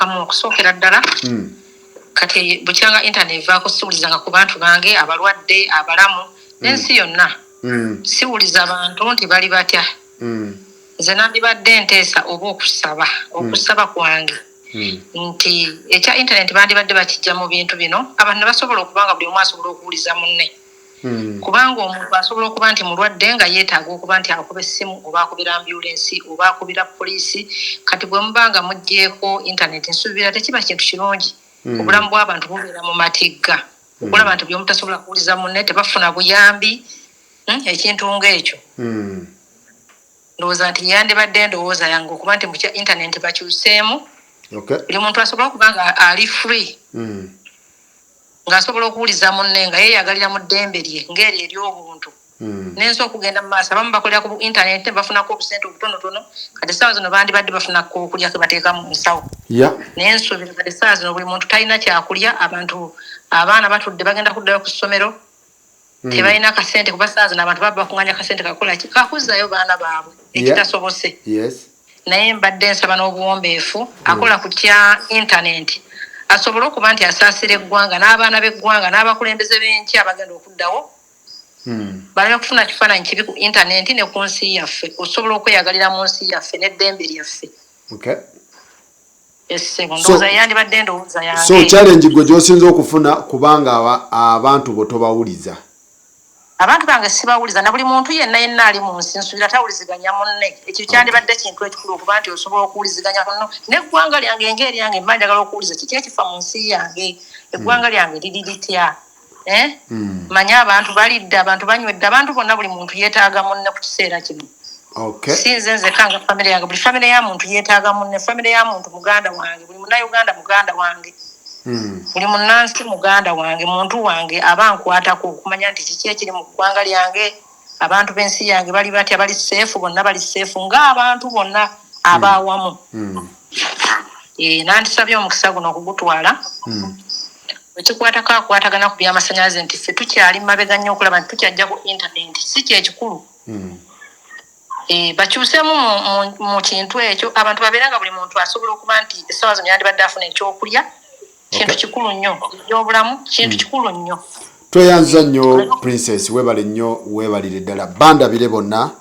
Kamu okusookera ddala, kati bukyanga internet evaako, siwulizanga ku bantu bange abalwadde, abalamu n'ensi yonna. Siwuliza bantu nti bali batya. Nze nandibadde nteesa oba okusaba, okusaba kwange nti ekya internet bandibadde bakijja mu bintu bino, abantu ne basobola okuba nga buli omu asobola okuwuliza munne, kubanga omuntu asobola okuba nti mulwadde nga yeetaaga okuba nti akuba essimu oba akubira ambulensi oba akubira poliisi. Kati bwe muba nga muggyeeko internet, nsuubira tekiba kintu kirungi. Obulamu bw'abantu bubeera mu matigga okulaba nti buli omu tasobola kuwuliza munne, tebafuna buyambi, ekintu ng'ekyo. Ndowooza nti yandibadde endowooza yange okuba nti mukya internet bakyuseemu, buli muntu asobola okuba nga ali free, ng'asobola okuwuliza munne nga yeeyagalira mu ddembe lye ng'eryo ery'obuntu n'ensi okugenda mu maaso. Abamu bakolera ku internet ne bafunako obusente obutonotono. Kati essaawa zino bandibadde bafunako okulya ke bateeka mu nsawo, naye nsuubira kati essaawa zino buli muntu talina kyakulya. Abantu, abaana batudde, bagenda kuddayo ku ssomero, tebalina kasente, kuba essaawa zino abantu baba bakunganya kasente kakola ki, kakuzzayo baana baabwe, ekitasobose. Naye mbadde nsaba n'obuwombeefu akola ku kya internet asobole okuba nti asaasira eggwanga n'abaana b'eggwanga n'abakulembeze b'enkya abagenda okuddawo, baleme kufuna kifaananyi kibi ku internet ne ku nsi yaffe, osobola okweyagalira mu nsi yaffe n'eddembe lyaffe. Essebo, ndowooza yandibadde endowooza yange. So challenge gwe gy'osinza okufuna, kubanga abantu bo tobawuliza? Abantu bange sibawuliza, na buli muntu yenna yenna ali mu nsi nsuubira tawuliziganya munne. Ekyo kyandibadde kintu ekikulu, okuba nti osobola okuwuliziganya munno. N'eggwanga lyange ng'eryange, mba njagala okuwuliza kiki ekifa mu nsi yange, eggwanga lyange liri litya, eh? Manye abantu balidde, abantu banywedde, abantu bonna, buli muntu yeetaaga munne ku kiseera kino. Si nze nzekka nga famire yange, buli famire ya muntu yeetaaga munne. Famire ya muntu muganda wange, buli Munnayuganda muganda wange, buli munnansi muganda wange, muntu wange aba nkwatako okumanya nti kiki ekiri mu ggwanga lyange, abantu b'ensi yange bali batya, bali safe, bonna bali safe ng'abantu bonna abaawamu. Nandisabye omukisa guno okugutwala ekikwatako akwatagana ku byamasannyalaze, nti ffe tukyali mabega nnyo okulaba nti tukyajja ku internet, si kyekikulu. Bakyusemu mu kintu ekyo, abantu babeere nga buli muntu asobola okuba nti essaawa zino yandibadde afuna ekyokulya. Kintu kikulu nnyo, ebyobulamu kintu kikulu nnyo. Tweyanza nnyo, Princess, weebale nnyo, weebalire ddala, bandabire bonna Amiina.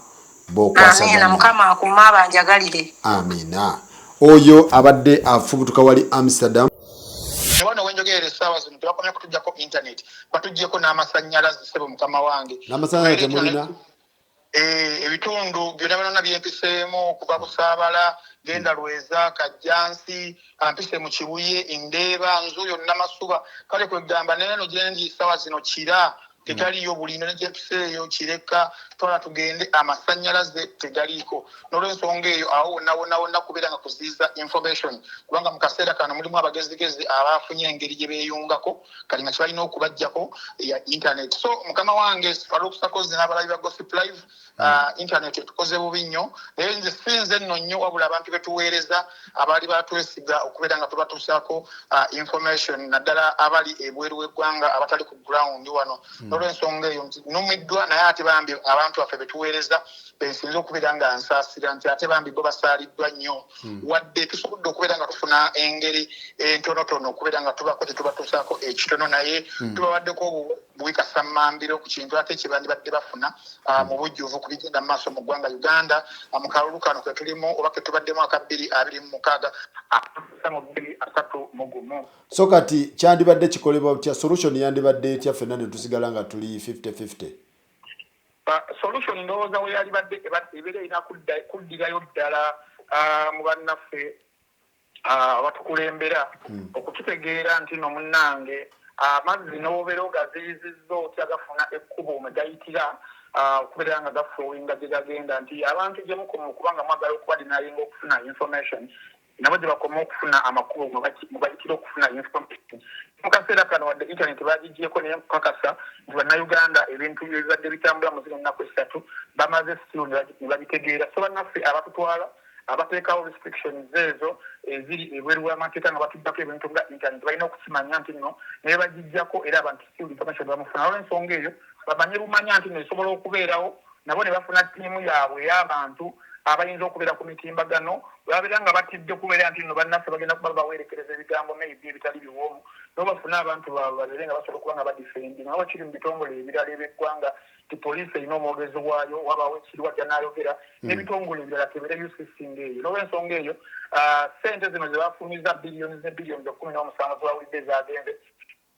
B'okwasaganya. Mukama akuuma, abanjagalire. Amiina. Oyo abadde afubutuka wali Amsterdam. Wano wenjogerera essaawa zino tebakomye kutuggyako internet, batuggyeko n'amasannyalaze, ssebo mukama wange. N'amasannyalaze temulina? Ebitundu byonna byonna byempiseemu, okuva Busaabala, genda Lweza, Kajjansi, ampise mu Kibuye, Ndeeba, Nzuuyo, Namasuba, kale kwegamba neeno gyendi essaawa zino kira tetaliyo bulino, ne gyempiseeyo Kireka, twala tugende, amasannyalaze tegaliiko. N'olwensonga eyo, awo wonna wonna wonna kubeera nga kuziiza information, kubanga mu kaseera kano mulimu abagezigezi abafunye engeri gye beeyungako, kati nga kibalina okubajjako ya internet. So mukama wange Faruk Sakozi n'abalabi ba Gossip Live, internet etukoze bubi nnyo, naye nze si nze nno nnyo, wabula abantu betuweereza abaali batwesiga okubeera nga tubatuusaako information, naddala abali ebweru w'eggwanga, abatali ku ground wano. N'olwensonga eyo nti numiddwa, naye ate bambi abantu baffe betuweereza bensinza okubeera nga nsaasira, nti ate bambi bo basaaliddwa nnyo, wadde tusobodde okubeera nga tufuna engeri entonotono okubeera nga tubako tetubatuusaako ekitono, naye tubawaddeko obuwikasammambiro ku kintu ate kyebandibadde bafuna mu bujjuvu ku bigenda mu maaso mu ggwanga Uganda, mu kalulu kano ke tulimu oba ke tubaddemu aka 2026 mu 2031. So kati kyandibadde kikolebwa butya? Solution yandibadde etya, ffenna ne tusigala nga tuli 50-50? Solution ndowooza we yalibadde ebeera erina kuddirayo ddala mu bannaffe abatukulembera okututegeera nti no munnange, amazzi n'obeera ogaziyizizza otya, gafuna ekkubo mwe gayitira okubeera nga gaflowinga gye gagenda, nti abantu gye mukoma okuba nga mwagala okubadenyinga okufuna information, nabo gye bakoma okufuna amakubo mwe bayitira okufuna information. Mu kaseera kano, wadde internet bagigyeko, naye nkukakasa nti Bannayuganda ebintu ebibadde bitambula mu zino ennaku 3 bamaze still ne babitegeera. So bannaffe abatutwala, abateekawo restrictions ezo eziri ebweru w'amateeka nga batuddako ebintu nga internet, balina okukimanya nti nno naye bagijjako, era abantu still information bamufuna. Olw'ensonga eyo, bamanye bumanya nti nno esobola okubeerawo, nabo ne bafuna ttiimu yaabwe ey'abantu. Abayinza okubeera ku mitimbagano bwe babeera nga batidde kubeera nti nno bannaffe bagenda kuba bawerekereza ebigambo maybe ebitali biwoomu, nabo bafune abantu baabwe babeere nga basobola okuba nga badefendinga, nga bakiri mu bitongole ebirala eby'eggwanga, nti poliisi erina omwogezi waayo, wabaawo ekiriwa gy'anaayogera, n'ebitongole ebirala kebere UCC ng'eyo. N'olwensonga eyo, ssente zino ze bafumiza, billions ne billions 17 zebawulidde ezagenze,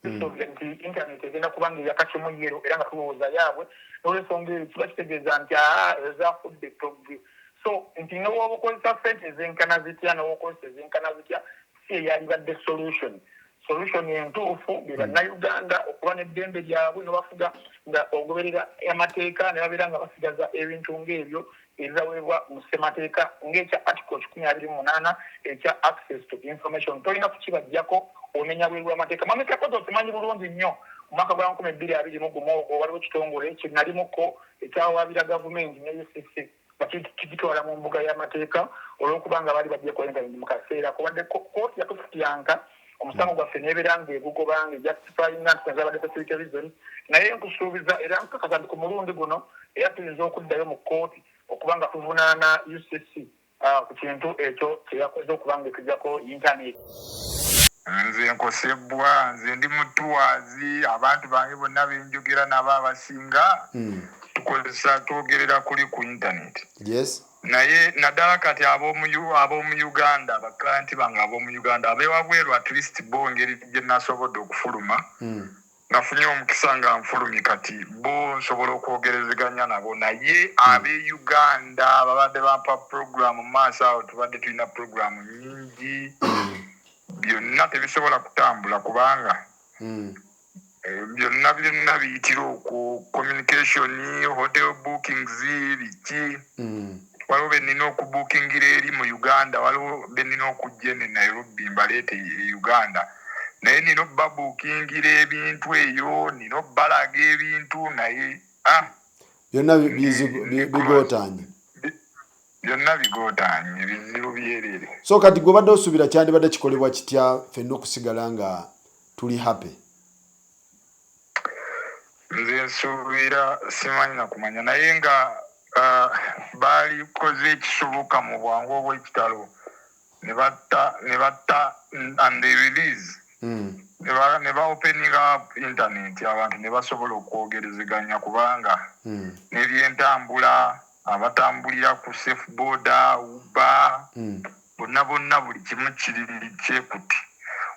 tusuubira nti internet egenda kuba nga eyaka kimu yellow, era nga tulowooza yaabwe. N'olwensonga eyo kiba kitegeeza nti aa ezaafudde ettogge. So nti newooba okozesa ssente ezenkana zitya, newokozesa ezenkana zitya, si eyalibadde solution. Solution entuufu be Bannayuganda okuba n'eddembe lyabwe, nebafuga nga ogoberera amateeka, ne babeera nga basigaza ebintu ng'ebyo ebibaweebwa mu ssemateeka, ng'ekya article 128 ekya access to information. Tolina kukibajjako, omenya bweru bw'amateeka. Mwami Kakoto, okimanyi bulungi nnyo, mu mwaka gwa 2021 ogwo waliwo ekitongole kyenalimuko ekyawaabira gavumenti ne UCC nga kigitwala mu mbuga y'amateeka olw'okuba nga baali bagyeko internet mu kaseera kubadde. Kooti yatufutyanka omusango gwaffe nebeera ng'egugoba, nga ejustifyinga nti zabadde security reason. Naye nkusuubiza era nkakasa nti ku mulundi guno era tuyinza okuddayo mu kooti okuba nga tuvunaana UCC ku kintu ekyo kyeyakoze okuba nga etujjako internet. Nze nkosebwa, nze ndi mutuwazi. Abantu bange bonna benjogera nabo abasinga tukozesa, twogerera kuli ku internet. Naye naddala kati ab'omu Uganda, abaclients bange ab'omu Uganda, abewabweru at least bo engeri gye nasobodde okufuluma, nafunye omukisa nga nfulumi, kati bo nsobola okwogerezeganya nabo. Naye ab'e Uganda babadde bampa program mu maaso awo, tubadde tulina program nyingi, byonna tebisobola kutambula kubanga byonna byonna biyitira okwo, communication, hotel bookings, biki. Waliwo benina okubookingira eri mu Uganda, waliwo benina okujja eno e Nairobi mbaleete e Uganda, naye nina obbabookingira ebintu eyo, nina obbalaga ebintu, naye ah, Byonna bigootanye. Byonna bigootanye, bizibu byerere. So kati gwe obadde osuubira kyandibadde kikolebwa kitya ffenna okusigala nga tuli happy? Nze nsuubira, simanyi nakumanya, naye nga baalikoze ekisoboka mu bwangu obw'ekitalo ne batta and they release ne ba opening up internet, abantu ne basobola okwogerezeganya, kubanga n'ebyentambula, abatambulira ku Safe Boda, Uber, bonna bonna, buli kimu kiri kyekuti,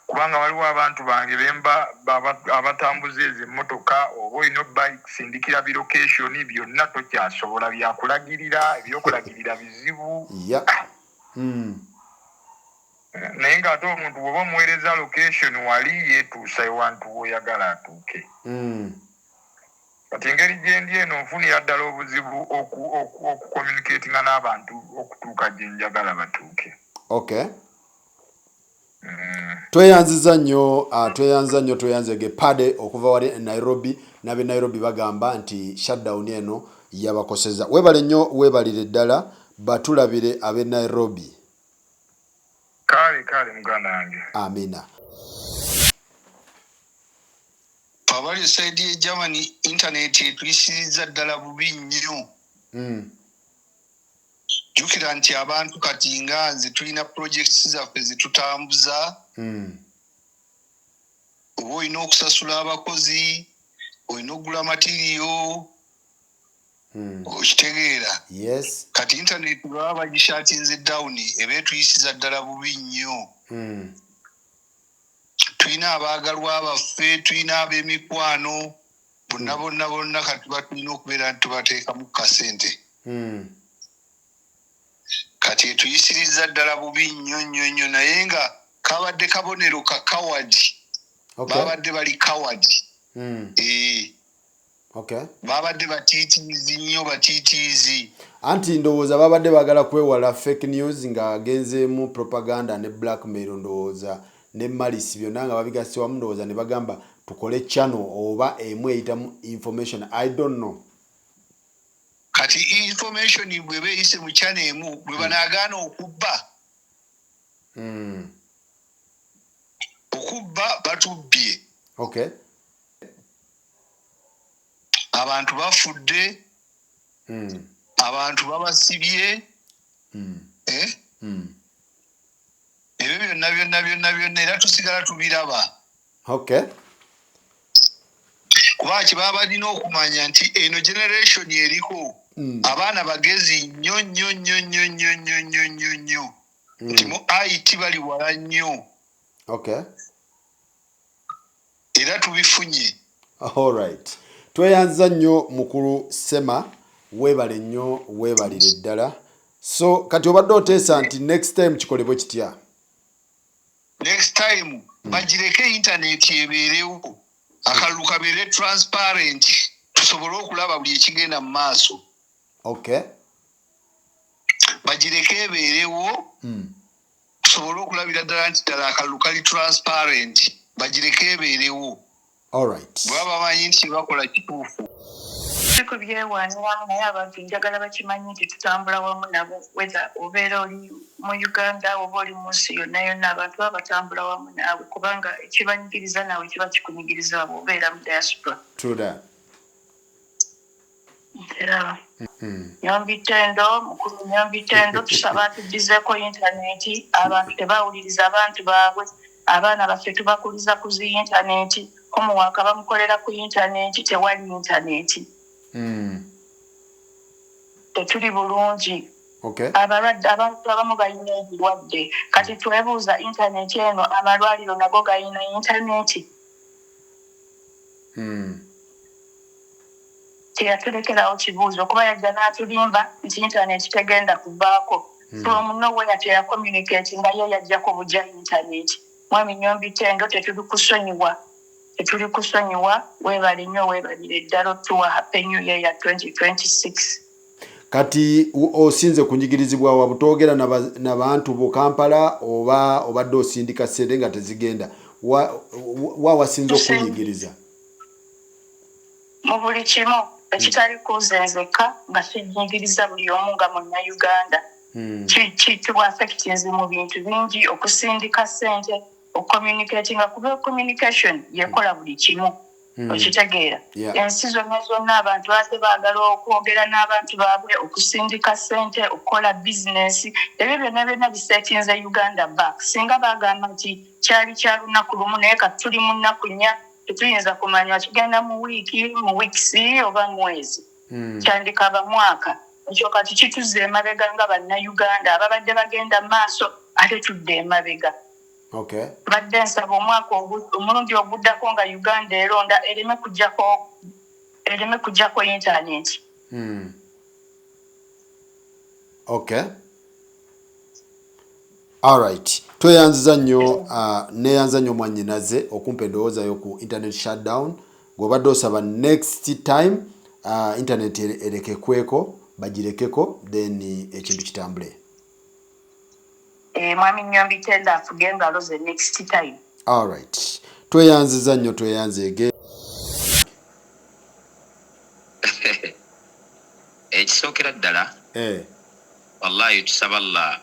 kubanga waliwo abantu bange bemba abatambuza ezo emmotoka, oba olina obasindikira bilocation, byonna tokyasobola byakulagirira, ebyokulagirira bizibu. Naye ng'ate omuntu bw'oba omuweereza location, wali yeetuusa ewantu w'oyagala atuuke. Kati engeri gyendi eno, nfunira ddala obuzibu okucommunicatinga n'abantu okutuuka gye njagala batuuke. Okay. Tweyanziza nnyo, tweyanziza nnyo, tweyanzege Pade okuva wali e Nairobi. N'abe Nairobi bagamba nti shutdown eno yabakoseza. Weebale nnyo, weebalire ddala, batulabire ab'e Nairobi. Kale kale, muganda wange. Amina. Abali eside ye Germany, internet etuyisiriza ddala bubi nnyo. Jjukira nti abantu kati nga nze tulina projects zaffe zetutambuza, oba olina okusasula abakozi, olina okugula material, okitegeera? Yes. Kati internet baba bagishuttinze down, eba etuyisiza ddala bubi nnyo. Tulina abaagalwa baffe, tulina ab'emikwano, bonna bonna bonna, kati tuba tulina okubeera nti tubateekamu kasente. Kati etuyisiriza ddala bubi nnyo nnyo nnyo, naye nga kabadde kabonero ka coward. Babadde bali coward. Ee. Babadde batiitiizi nnyo, batiitiizi. Anti ndowooza babadde baagala kwewala fake news ng'agenzeemu propaganda ne blackmail, ndowooza ne malice, byonna nga babigasse wamu, ndowooza ne bagamba tukole channel oba emu eyitamu information, I don't know. Kati information bweba eyise mu channel emu, bwe banaagaana okubba, okubba batubbye. Abantu bafudde, abantu babasibye. Eh? Ebyo byonna byonna byonna byonna era tusigala tubiraba. Okay. Kuba kye baba balina okumanya nti eno generation eriko abaana bagezi nnyo nnyo nnyo nnyo nnyo nnyo nnyo nnyo nnyo, nti mu IT bali wala nnyo. Okay. Era tubifunye. Alright, tweyanza nnyo mukulu Sema, weebale nnyo, weebalire ddala. So kati obadde oteesa nti next time kikolebwe kitya? Next time bagireke internet ebeerewo, akalulu kabeere transparent, tusobole okulaba buli ekigenda mu maaso. Okay. Bagireke ebeerewo, tusobole okulabira ddala nti ddala akalulu kali transparent. Bagireke ebeerewo. Alright. Bwe baba bamanyi nti kyebakola kituufu. Si kubyewaaniramu, naye abantu njagala bakimanyi nti tutambula wamu nabo, whether obeera oli mu Uganda oba oli mu nsi yonna yonna, abantu baba batambula wamu naawe, kubanga ekibanyigiriza naawe kiba kikunyigiriza bwe obeera mu diaspora. True that. Nteraba Nyombi Tendo, mukulu Nyombi Tendo, tusaba atuddizeeko intaneti. Abantu tebawuliriza abantu baabwe. Abaana baffe tubakuliza ku zi intaneti, homework bamukolera ku intaneti, tewali intaneti. Tetuli bulungi. Abalwadde, abantu abamu balina ebirwadde. Kati twebuuza, intaneti eno, amalwaliro nago galina intaneti? Teyatulekerawo kibuuzo, kuba yajja n'atulimba nti intaneti tegenda kuvaako. From nowhere, teyacommunicate nga ye yajjako bujja intaneti. Mwami Nyombi Tendo, tetuli kusonyiwa, tetuli kusonyiwa. Weebale nnyo, weebalire ddala otuwa happy new year ya 2026. Kati osinze kunyigirizibwa wa? Butoogera n'abantu bo Kampala, oba obadde osindika ssente nga tezigenda? Wa wasinze okunyigiriza? Mu buli kimu ekitali kuze nzekka, nga kinyigiriza buli omu nga Munnayuganda. Kitu affectinze mu bintu bingi, okusindika ssente, ocommunicatinga, kuba communication yekola buli kimu. Okitegeera? Ensi zonna zonna abantu baze baagala okwogera n'abantu baabwe, okusindika ssente, okukola bizinesi. Ebyo byonna byonna bisettinze Uganda back. Singa bagamba nti kyali kya lunaku lumu, naye kati tuli mu nnaku 4, tetuyinza kumanya kigenda mu wiiki, mu weeks oba mwezi. Kyandikaba mwaka. Ekyo kati kituzza emabega nga Bannayuganda ababadde bagenda mu maaso, ate tudde emabega. Badde nsaba omwaka omulundi oguddako nga Uganda eronda, ereme kujjako intaneti. Okay, alright, tweyanziza nnyo, neyanza nnyo mwannyinaze okumpa endowoozayo ku internet shutdown. Gweobadde osaba next time internet erekekweko, bagirekeko, then ekintu kitambule. Eh, mwami Nyombi Tenda afuge engalo ze next time. Alright, tweyanziza nnyo, tweyanzeege. Ekisookera ddala, wallahi tusaba Allah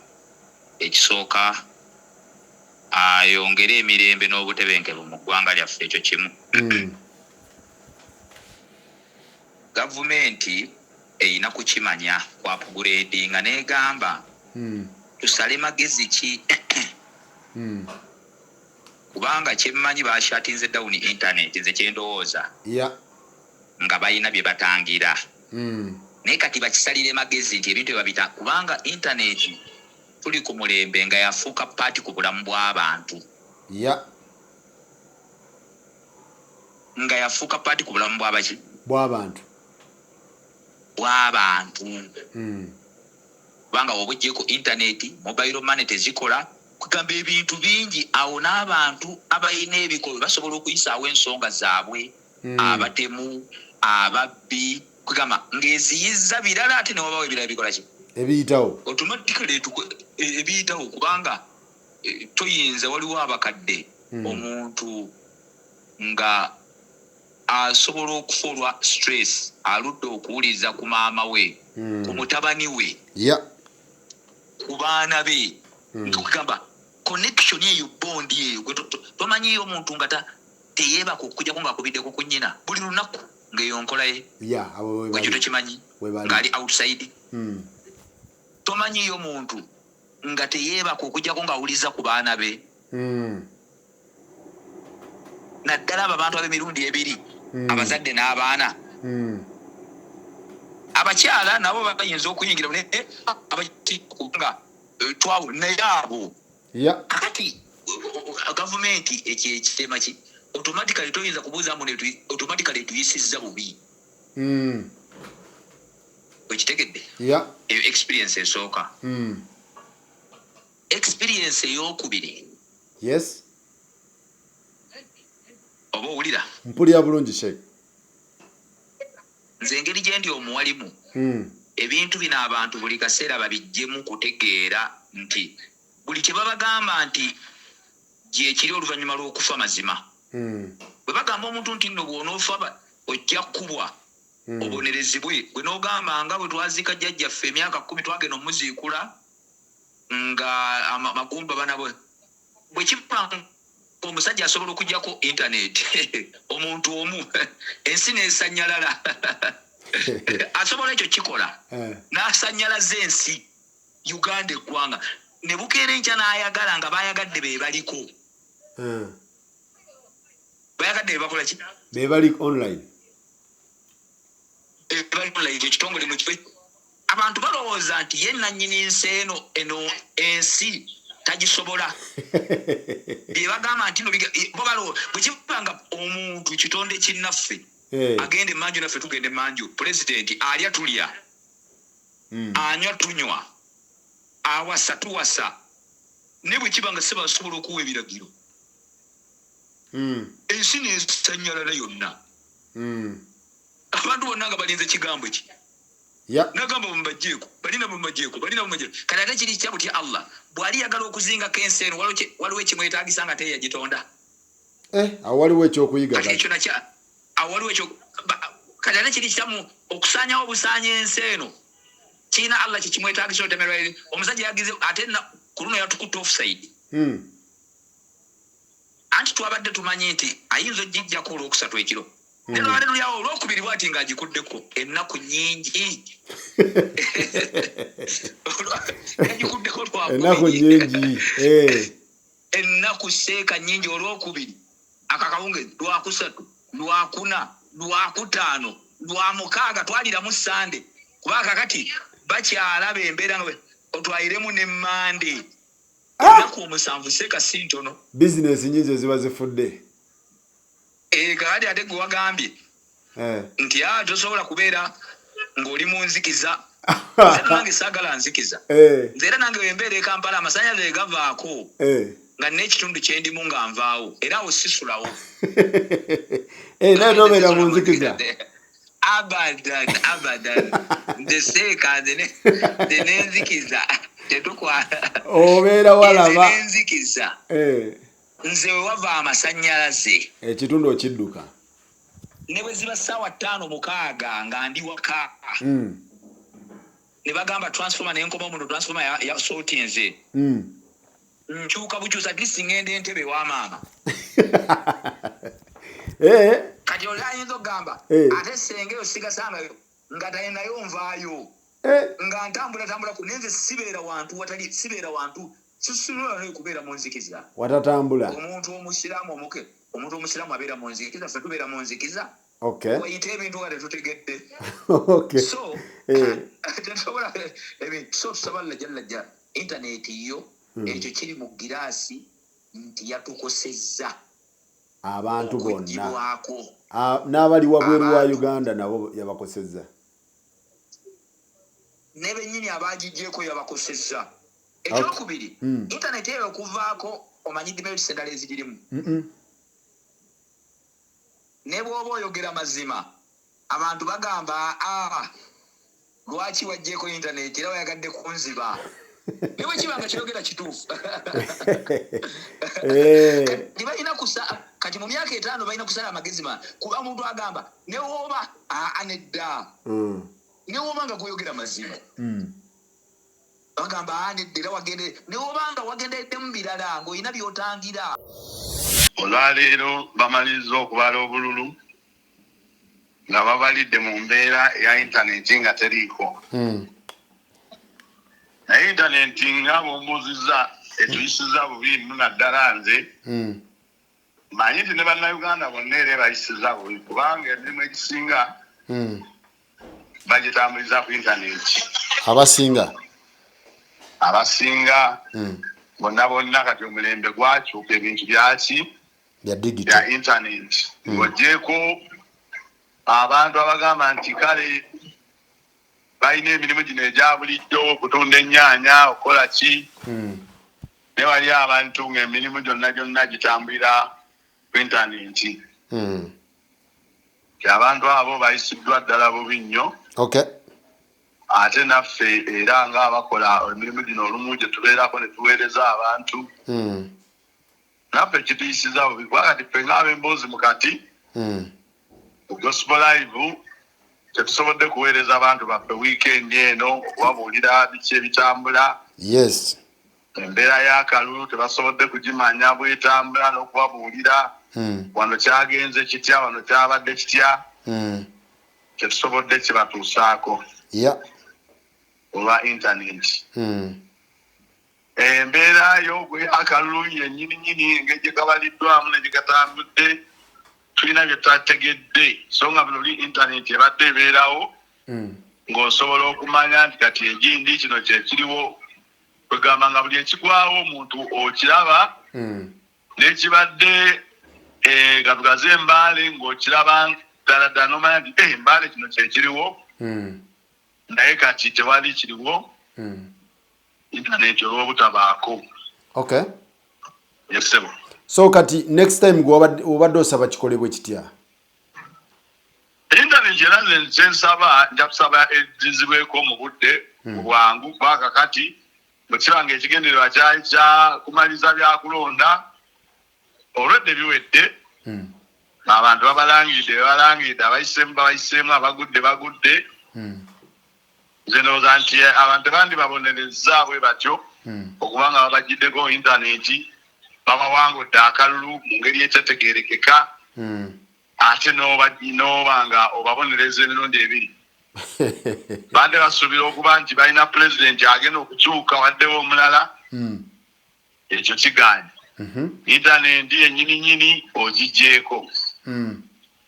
ekisooka ayongere emirembe n'obutebenkevu mu ggwanga lyaffe. Ekyo kimu. Gavumenti erina kukimanya ku upgradinga n'egamba tusale magezi ki, kubanga kyemmanyi bashuttinze down internet, nze kyendowooza nga balina bye batangira. Naye kati bakisalire magezi nti ebintu ebabita, kubanga internet tuli ku mulembe nga yafuuka part ku bulamu bw'abantu. Nga yafuuka part ku bulamu bw'abaki? Bw'abantu. Bw'abantu. Kubanga woba ogyeko internet, mobile money tezikola, kugamba ebintu bingi awo n'abantu abalina ebikolwa basobola okuyisaawo ensonga zaabwe. Abatemu, ababbi, kugamba ng'eziyiza birala, ate newabawo ebirala bikola ki? Ebiyitawo. Automatically ebiyitawo, kubanga toyinza, waliwo abakadde, omuntu nga asobola okufa olwa stress, aludde okuwuliriza ku maama we, ku mutabani we, ku baana be. Nkugamba connection eyo, bond eyo, gwe tomanyiyo omuntu nga teyeebaka okujjako ng'akubiddeko ku nnyina buli lunaku, ng'eyo nkola ye. Ya, abo we Ekyo bali. tokimanyi? We bali. Ng'ali outside. Tomanyiyo muntu nga teyeebaka okujjako ng'awuliza ku baana be. Naddala abo abantu ab'emirundi ebiri, abazadde n'abaana. Abakyala nabo bayinza okuyingira naye kubanga naye abo. Kakati gavumenti ekyo ekitema ki automatically toyinza kubuuza mbu automatically etuyisizza bubi. Okitegedde? Eyo experience esooka. Experience eyokubiri. Yes. Oba owulira? Mpulira bulungi, Sheikh. Nze engeri gye ndi omuwalimu, ebintu bino abantu buli kaseera babiggyemu kutegeera nti buli kye babagamba nti gyekiri oluvannyuma lw'okufa mazima. Bwe bagamba omuntu nti nno bw'onoofa ojja kkubwa, obonerezebwe, gwe n'ogamba nga bwe twaziika jjajjaffe emyaka 10 twagenda omuziikula nga amagumba bana bwe. Bwe kiba omusajja asobola okuggyako internet omuntu omu ensi n'esanyalala, asobola ekyo kikola n'asanyalaza ensi Uganda eggwanga ne bukeera enkya n'ayagala nga bayagadde be baliko. Bayagadde be bakola ki? Be bali online. Bali online, ekitongole mu kifo. Abantu balowooza nti ye nannyini nsi eno, eno ensi tagisobola. Bye bagamba nti no bo balowooza bwe kiba nga omuntu kitonde kinnaffe, agenda emmanju naffe tugenda emmanju, pulezidenti alya tulya, anywa tunywa, awasa tuwasa, ne bwe kiba nga si basobola okuwa ebiragiro, ensi n'esanyalala yonna, abantu bonna nga balinze kigambo ki. Nagamba bamubajjeeko, balina bamubajjeeko, balina bamubajjeeko. Kati ate kiri kitya butya Allah bw'ali yagala okuzingako ensi eno, waliwo ekimwetaagisa nga teyagitonda? Awo waliwo ekyokuyiga. Kati ekyo nakyo, awo waliwo ekyo, kati ate kiri kitya mu okusaanyawo obusaanya ensi eno? Kirina Allah kye kimwetaagisa otemerwa eri omusajja yagize ate ku luno yatukutte offside. Anti twabadde tumanyi nti ayinza ogijjako olwokusatu ekiro. Naye lwabadde luli awo olwokubiri bw'ati ng'agikuddeko ennaku nnyingi. Yagikuddeko lwakubiri. Ennaku nnyingi. Ennaku seeka nnyingi olwokubiri. Akakawunge lwakusatu, lwakuna, lwakutaano, lwamukaaga, twaliramu Sande. Kuba kakati bakyalaba embeera nga otwaliremu ne Mande. Ennaku 7 seeka si ntono. Bizinesi nnyingi eziba zifudde. Kakati ate gwe wagambye nti tosobola kubeera ng'oli mu nzikiza. Nze nange saagala nzikiza. Nze era nange wembeera e Kampala amasannyalaze gavaako nga n'ekitundu kye ndimu nga nvaawo, era awo sisulawo. Naye tobeera mu nzikiza. Abadan, abadan. Nze seeka, nze n'enzikiza tetukwala. Obeera walaba. Nze n'enzikiza. Nze we wava amasannyalaze. Ekitundu okidduka. Ne bwe ziba ssaawa 5 6 nga ndi waka. Ne bagamba transformer ne nkoma muno, transformer ya sortinze. Nkyuka bukyusa, at least ngenda Entebbe ewa maama. Kati oli ayinza okugamba, ate ssenga eyo sigasangayo nga talinayo nvaayo. Nga ntambula tambula ku, naye nze sibeera wantu watali, sibeera wantu, sisobola nayo kubeera mu nzikiza. Watatambula. Omuntu omusiraamu omuke, omuntu omusiraamu abeera mu nzikiza, ffe tubeera mu nzikiza. Wayita ebintu nga tetutegedde. So, tetusobola ebintu. So tusaba Allah jalla jalla, internet yo, ekyo kiri mu giraasi nti yatukosezza. Abantu bonna. Okuggyibwako. N'abali wabweru wa Uganda nabo yabakosezza. Ne bennyini abagiggyeko yabakosezza. Ekyokubiri, internet eyo okuvaako omanyi demerits endala ezigirimu. Ne bw'oba oyogera mazima, abantu bagamba, lwaki waggyeko internet era wayagadde kunziba. Ne bwe kiba nga kyogera kituufu. Kati balina kati mu myaka 5 balina kusala amagezi kuba omuntu agamba ne w'oba, nedda. Ne w'oba nga gw'oyogera mazima. Bagamba, nedda, era wagende, ne w'oba nga wagendereddemu birala ng'olina by'otangira. Olwaleero bamaliriza okubala obululu nga babalidde mu mbeera eya intaneti nga teriiko. Naye intaneti nga bwombuuzizza etuyisiza bubi nno, naddala nze manyi nti ne Bannayuganda bonna era ebayisiza bubi, kubanga emirimu egisinga bagitambuliza ku intaneti. Abasinga. Abasinga bonna bonna. Kati omulembe gwakyuka, ebintu byaki? Bya bya digital. Intaneti. Ng'ogyeko abantu abagamba nti kale balina emirimu gino egya bulijjo, okutunda ennyaanya, okukola ki, ne wali abantu ng'emirimu gyonna gyonna gitambulira ku intaneti. Ti abantu abo bayisiddwa ddala bubi nnyo. Ate naffe era ng'abakola emirimu gino, olumu gye tubeerako ne tuweereza abantu, naffe kituyisiza bubi, kuba kati ffe ng'ab'emboozi mu kati ku Gospel Live tetusobodde kuweereza abantu baffe wiikendi eno okubabuulira biki ebitambula. Embeera y'akalulu tebasobodde kugimanya bwetambula n'okubabuulira wano kyagenze kitya, wano kyabadde kitya. Tetusobodde kibatuusaako olwa intaneti. Embeera yo akalulu yennyini nyini, engeri gye kabaliddwamu ne gye katambudde, tulina bye tutategedde. So nga bino li intaneti ebadde ebeerawo, ng'osobola okumanya nti kati egindi kino kyekiriwo, kwegamba nga buli ekigwawo omuntu okiraba, n'ekibadde katugaze embaale ng'okiraba ddala ddala n'omanya nti embaale kino kyekiriwo. Naye kati tewali kiriwo, intaneti olw'obutabaako. Yes, ssebo. So kati next time gwe obadde osaba kikolebwe kitya? Intaneti era nze kyensaba, nja kusaba eddizibweko mu budde mu bwangu, kuba kakati bwe kiba nga ekigendererwa kyali kya kumaliza byakulonda, olwedde biwedde. Abantu babalangiridde, bebalangiridde, abayiseemu babayiseemu, abagudde bagudde. Nze ndowooza nti abantu tebandibabonerezza bwe batyo okuba nga babagiddeko intaneti, babawangudde akalulu mu ngeri etategeerekeka, ate n'oba nga obabonereza emirundi ebiri. Bande basuubira okuba nti balina pulezidenti agenda okukyuka, waddewo omulala. Ekyo kigaanye. Intaneti yennyini nyini ogigyeko.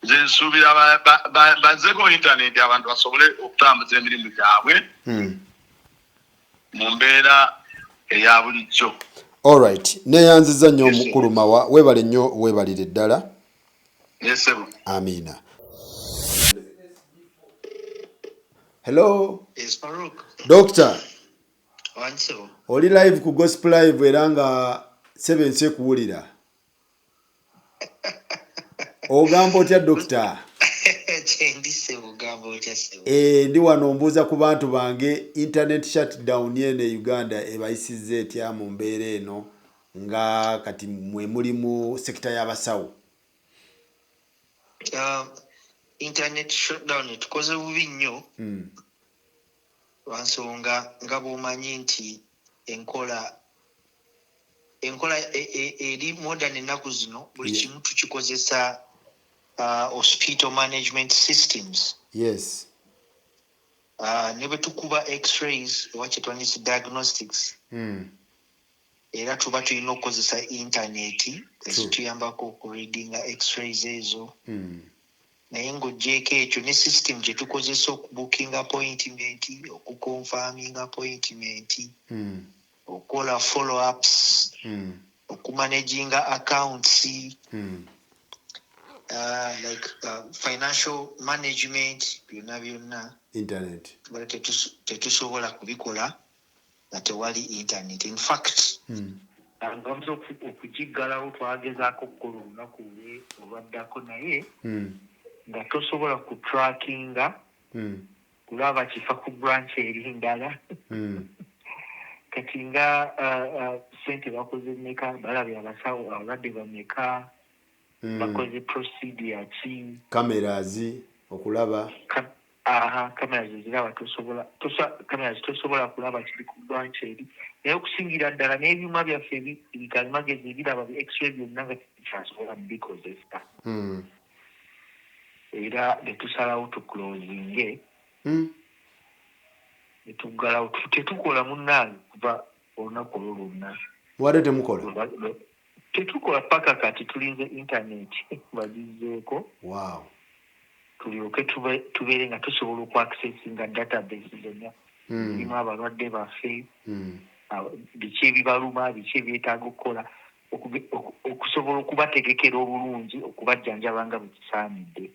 Nze nsuubira bazzeko intaneti, abantu basobole okutambuza emirimu gyabwe mu mbeera eya bulijjo. Alright, neyanziza nnyo omukulu Mawa, weebale nnyo, weebalire ddala. Yes, ssebo. Amiina. Hello. Yes, Farouk. Doctor. Wangi, ssebo. Oli live ku Gospel Live era nga sebe nsi ekuwulira. Ogamba otya, doctor? Kyendi, ssebo, ogamba otya, ssebo? Ndi wano mbuuza ku bantu bange, internet shutdown eno e Uganda ebayisizza etya mu mbeera eno, nga kati mwe muli mu sector y'abasawo? Internet shutdown etukoze bubi nnyo, lwansonga nga bw'omanyi nti enkola eri modern ennaku zino, buli kimu tukikozesa hospital management systems. Ne bwe tukuba x-rays oba kyetwandiyise diagnostics, era tuba tulina okukozesa intaneti ezituyambako okureadinga x-rays ezo. Naye ng'oggyeeko ekyo, ne system gye tukozesa okubookinga appointment, okuconfirminga appointment, okukola follow ups, okumanaginga accounts, like financial management, byonna byonna internet. Tubadde tetusobola kubikola nga tewali internet. In fact, nga bamaze okugiggalawo, twagezaako okukola olunaku lwe olwaddako, naye nga tosobola kutrackinga kulaba kifa ku branch eri ndala. Kati nga sente bakoze mmeka, balabye abasawo abalwadde bameka, bakoze procedure ki. Cameras okulaba. Aha, cameras eziraba, tosobola cameras tosobola kulaba kiri ku branch eri. Naye okusingira ddala n'ebyuma byaffe bikalimagezi ebiraba bi x-ray byonna nga tekyasobola bikozesa. Era ne tusalawo tuclosinge. Netuggalawo, tetukola munnange kuva olunaku olwo lwonna. Mubadde temukola? Tetukola paka kati, tulinze internet bagizzeeko. Tulyoke tubeere nga tusobola okuaccessinga database zonna zirimu abalwadde baffe, biki ebibaluma, biki ebyetaaga okukola, okusobola okubategekera obulungi okubajjanjaba nga bwe kisaanidde.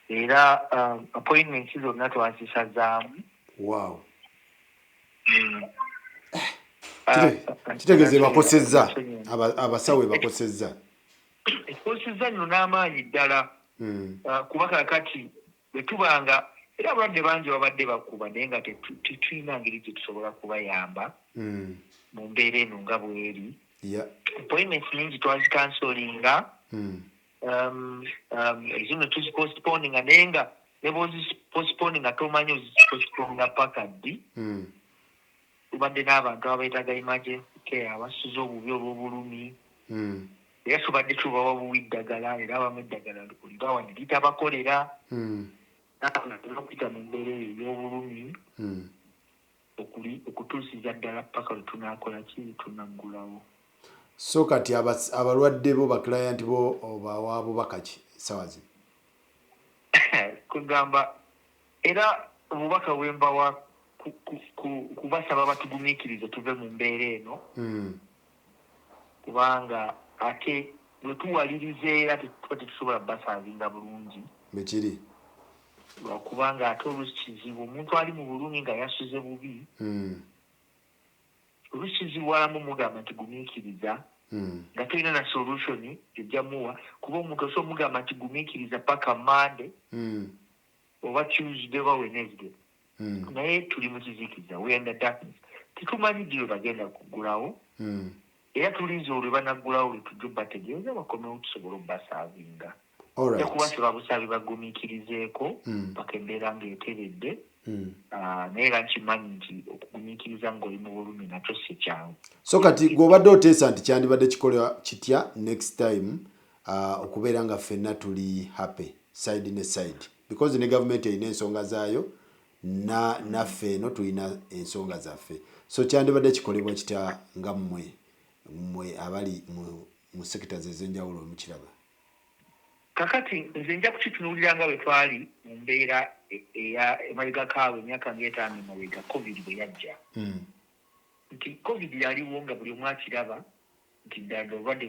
Era appointments zonna twazisazaamu. Kitegeeza ebakosezza, abasawo ebakosezza. Ekosezza nno n'amaanyi ddala, kuba kakati bwe tubanga era abalwadde bangi babadde bakuba, naye nga tetulina ngeri gye tusobola kubayamba mu mbeera eno nga bweri. Appointments nyingi twazicancelinga, ezimu tuzipostponinga, naye nga ne bwozipostponinga tomanyi ozipostponinga paka ddi. Tubadde n'abantu abeetaaga emergency care, abasuze obubi olw'obulumi, era tubadde tubawa buwi ddagala, era abamu eddagala olibawa ne litabakolera. Okuyita mu mbeera eyo ey'obulumi okutuusiza ddala paka lwe tunaakola ki, tunaggulawo. So kati abalwadde bo, baclient bo, obawa bubaka ki sawa zino? Kugamba era obubaka bwembawa kubasaba batugumiikirize tuve mu mbeera eno, kubanga ate bwe tuwaliriza era tuba tetusobola baservinga bulungi. Bwekiri. Lwakubanga ate oluusi kizibu omuntu ali mu bulumi nga yasuze bubi, oluusi kizibuwalamu mugamba nti gumiikiriza, nga tolina na solution gyojja muwa, kuba omuntu osobola omugamba nti gumiikiriza paka Monday oba Tuesday oba Wednesday, naye tuli mu kizikiza, we are in the darkness, tetumanyi ddi lwe bagenda kuggulawo. Era tulinze olwe banaggulawo lwe tujja obbategeeza bakomewo tusobole obbaservinga. Kubasaba busabi bagumiikirizeeko paka embeera ng'eteredde. Naye era nkimanyi nti okugumiikiriza ng'oli mu bulumi nakyo si kyangu. So kati gw'obadde oteesa nti kyandibadde kikolwa kitya next time, okubeera nga ffenna tuli happy side ne side? Because ne gavumenti erina ensonga zaayo, na naffe eno tulina ensonga zaffe. So kyandibadde kikolebwa kitya nga mmwe abali mu sectors ez'enjawulo mukiraba? Kakati nze nja kukitunuulira nga bwe twali mu mbeera eya emabegako awo, emyaka nga 5 emabega, COVID bwe yajja, nti COVID yaliwo nga buli omu akiraba nti ddala obulwadde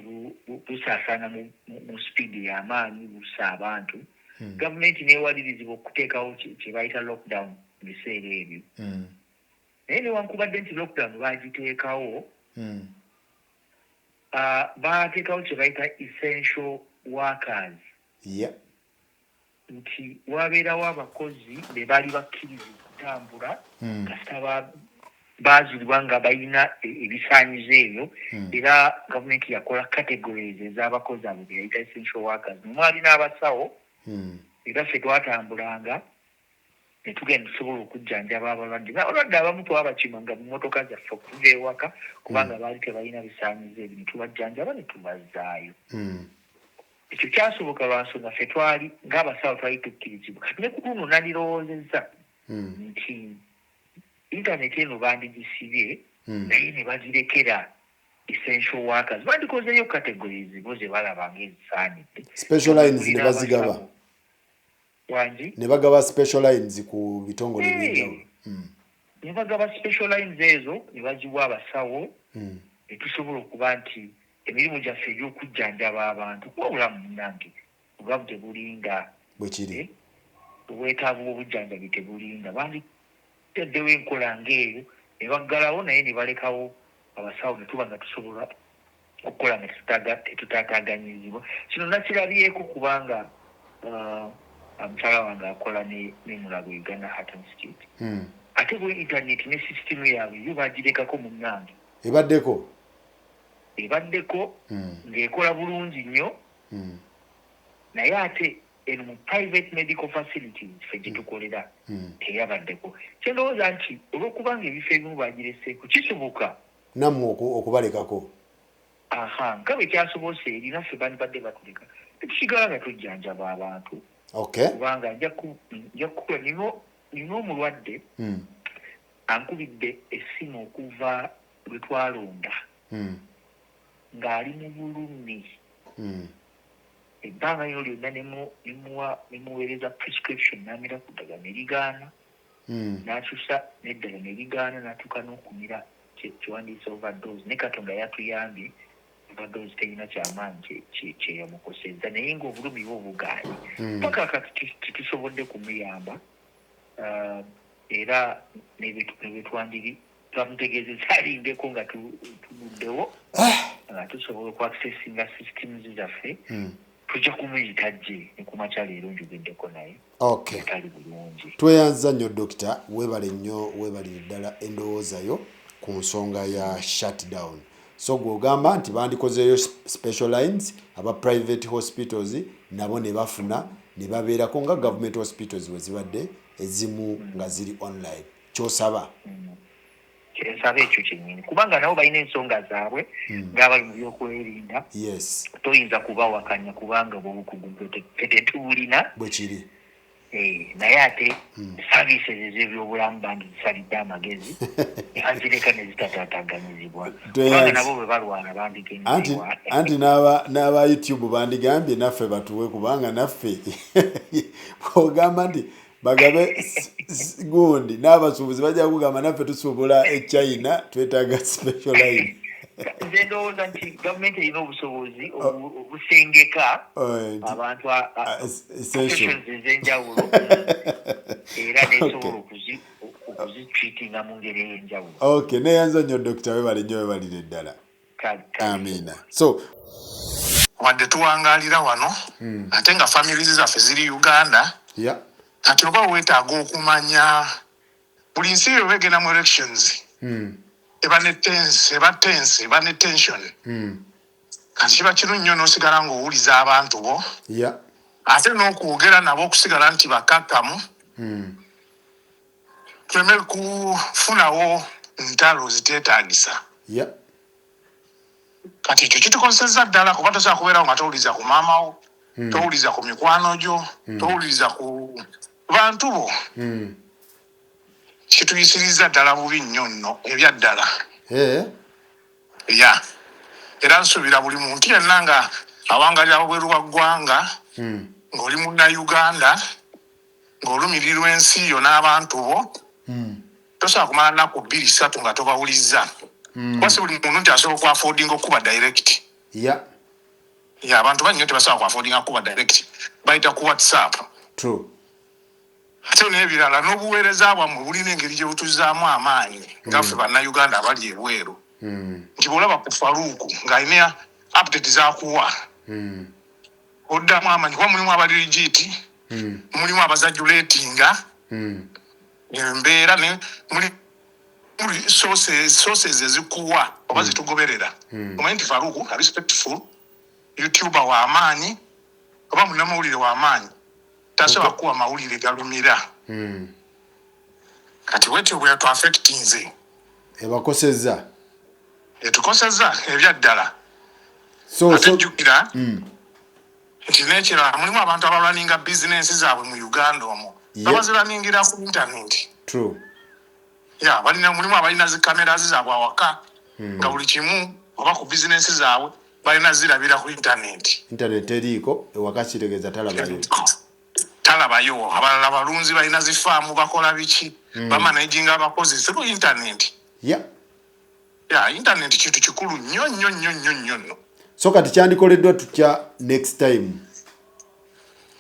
busaasaana mu sipiidi ey'amaanyi, bussa abantu. Gavumenti neewalirizibwa okuteekawo kye bayita lockdown mu biseera ebyo. Naye newankubadde nti lockdown baagiteekawo, baateekawo kye bayita essential workers, nti wabeerawo abakozi be baali bakkiriza okutambula kasita baazulibwa nga balina ebisaanyizo ebyo. Era gavumenti yakola categories ez'abakozi abo be yayita essential workers, mwali n'abasawo. Era ffe twatambulanga ne tugenda tusobola okujjanjaba abalwadde. Abalwadde abamu twabakimanga mu mmotoka zaffe okuva ewaka, kubanga baali tebalina bisaanyizo ebyo, ne tubajjanjaba ne tubazzaayo. Ekyo kyasoboka lwa nsonga ffe twali ng'abasawo twali tukkirizibwa. Kati ne ku luno nandirowoozezza nti intaneti eno bandigisibye, naye ne bagirekera essential workers. Bandikozeeyo categories bo ze balaba ng'ezisaanidde. Special lines ne bazigaba. Wangi? Ne bagaba special lines ku bitongole ebyenjawulo. Ne bagaba special lines ezo, ne baziwa abasawo, ne tusobola okuba nti emirimu gyaffe egy'okujjanjaba abantu, kuba obulamu munnange obulamu tebulinda. Bwekiri. Obwetaavu bw'obujjanjabi tebulinda. Banditaddewo enkola ng'eyo ne baggalawo, naye ne balekawo abasawo, ne tuba nga tusobola okukola nga tetutaataaganyizibwa. Kino nakirabyeko kubanga mukyala wange akola ne Mulago Uganda Heart Institute. Ate bwe intaneti ne sisitimu yaabwe yo bagirekako munnange. Ebaddeko? Ebaddeko, ng'ekola bulungi nnyo. Naye ate eno mu private medical facilities ffe gye tukolera teyabaddeko. Kyendowooza nti olw'okubanga ebifo ebimu bagireseeko, kisoboka nammwe okubalekako. Aha, nga bwe kyasobose eri, naffe bandibadde batuleka tetusigala nga tujjanjaba abantu. Kubanga nja kukuba nino. Nina omulwadde ankubidde essimu okuva lwe twalonda ng'ali mu bulumi ebbanga lino lyonna, nemuweereza prescription, n'amira ku ddagala ne ligaana, n'akyusa n'eddala ne ligaana, n'atuuka n'okumira kiwandiisa overdose. Ne Katonda yatuyambye, overdose terina kyamaanyi kyeyamukosezza, naye ng'obulumi bwo bugaanye. Paka kati tetusobodde kumuyamba, era nebetwandiri twamutegeezeza alindeko nga tuguddewo, nga tusobola okuaccessinga systems zaffe, tujja kumuyita gye ne kumakya. Leero njogeddeko naye. Tali bulungi. Tweyanza nnyo, Dokita, weebale nnyo, weebalire ddala endowooza yo ku nsonga ya shutdown. So gw'ogamba nti bandikozeeyo special lines, aba private hospitals nabo ne bafuna ne babeerako nga government hospitals we zibadde ezimu nga ziri online, kyosaba? Kyensaba ekyo kyennyini, kubanga nabo balina ensonga zaabwe ng'abali mu byokwerinda. Toyinza kubawakanya kubanga bwobukugu tetubulina. Bwe kiri. Naye ate services ez'ebyobulamu bandizisalidde amagezi ne bazireka ne zitataataganyizibwa, kubanga nabo bwe balwana bandigenzewa. Anti n'aba YouTube bandigambye naffe batuwe, kubanga naffe bwogamba nti bagabe gundi, n'abasuubuzi bajja kugamba naffe tusuubula e China, twetaaga special line. Nze ndowooza nti gavumenti erina obusobozi obusengeka abantu essential ez'enjawulo, era nesobola okuzitreatinga mu ngeri ey'enjawulo. Okay, neyanza nnyo, Dokita, webale nnyo, webalire ddala. Amiina. So wadde tuwangaalira wano, ate nga families zaffe ziri Uganda, kati oba weetaaga okumanya buli nsi yo begenda mu elections, eba ne tense, eba tense, eba ne tension. Kati kiba kiru nnyo n'osigala ng'owuliza abantu bo, ate n'okwogera nabo okusigala nti bakakkamu, tuleme kufunawo ntalo ziteetaagisa. Kati ekyo kitukosezza ddala, kuba tosobola kubeerawo nga towuliza ku maama wo, towuliza ku mikwano gyo, towuliriza ku bantu bo. Kituyisiriza ddala bubi nnyo nno ebyaddala. Ya, era nsuubira buli muntu yenna nga awangalira wabweru wa ggwanga, ng'oli Munnayuganda, ng'olumirirwa ensi yo n'abantu bo, tosobola kumala nnaku 2, 3 nga tobawulizza, kuba si buli muntu nti asobola okuaffordinga okuba direct. Ya, abantu bangi nnyo tebasobola kuaffordinga kuba direct, bayita ku WhatsApp. Ate n'ebirala, n'obuweereza bwammwe bulina engeri gye butuzaamu amaanyi nga ffe Bannayuganda abali ebweru, nti bw'olaba ku Faruuku ng'alina update zakuwa, oddamu amaanyi, kuba mulimu abali legit, mulimu abaexaggeratinga embeera, ne muli sources ezikuwa oba zitugoberera. Omanyi nti Faruku respectful YouTuber w'amaanyi oba munnamawulire w'amaanyi, tasobola kuwa mawulire galumira. Kati bwetyo bwe yatuaffectinze. Ebakosezza. Etukosezza ebyaddala. So ate jjukira nti n'ekirala, mulimu abantu abarunninga bizinensi zaabwe mu Uganda omwo, babazirunningira ku internet. Ya, balina, mulimu abalina zi cameras zaabwe awaka, nga buli kimu oba ku bizinensi zaabwe balina zirabira ku internet. Internet eriiko ewaka, kitegeeza talabayo. Talabayo. Abalala balunzi, balina zifaamu, bakola biki, bamanaginga abakozi through internet. Ya, internet kintu kikulu nnyo nnyo nnyo nnyo nnyo nno. So kati kyandikoleddwa tutya next time?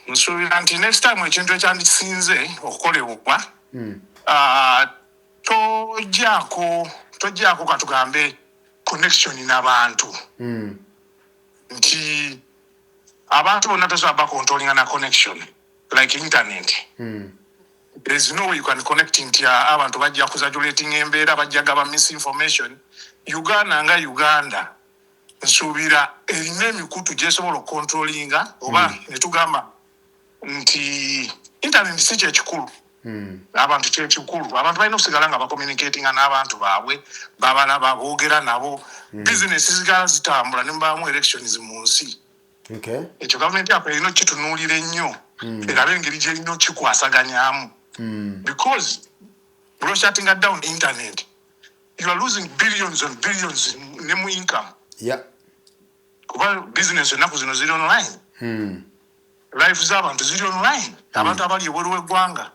Nsuubira nti next time ekintu ekyandisinze okukolebwa, tojjaako katugambe connection n'abantu, nti abantu bonna tosobola bacontrollinga na connection like internet. There is no way you can connect nti abantu bajja kuexaggerating embeera, bajja gaba misinformation. Uganda nga Uganda, nsuubira erina emikutu gyesobola okucontrollinga, oba netugamba nti internet si kyekikulu, abantu kyekikulu. Abantu balina okusigala nga bacommunicatinga n'abantu baabwe, babalaba, boogera nabo, bizinesi zigala zitambula nemubaamu elections mu nsi. Ekyo gavumenti yaffe erina okukitunuulira ennyo, erabe engeri gyerina okukikwasaganyamu. Because bw'oshuttinga down internet, you are losing billions and billions ne mu income. Kuba business ennaku zino ziri online. Life z'abantu ziri online. Abantu abali ebweru w'eggwanga,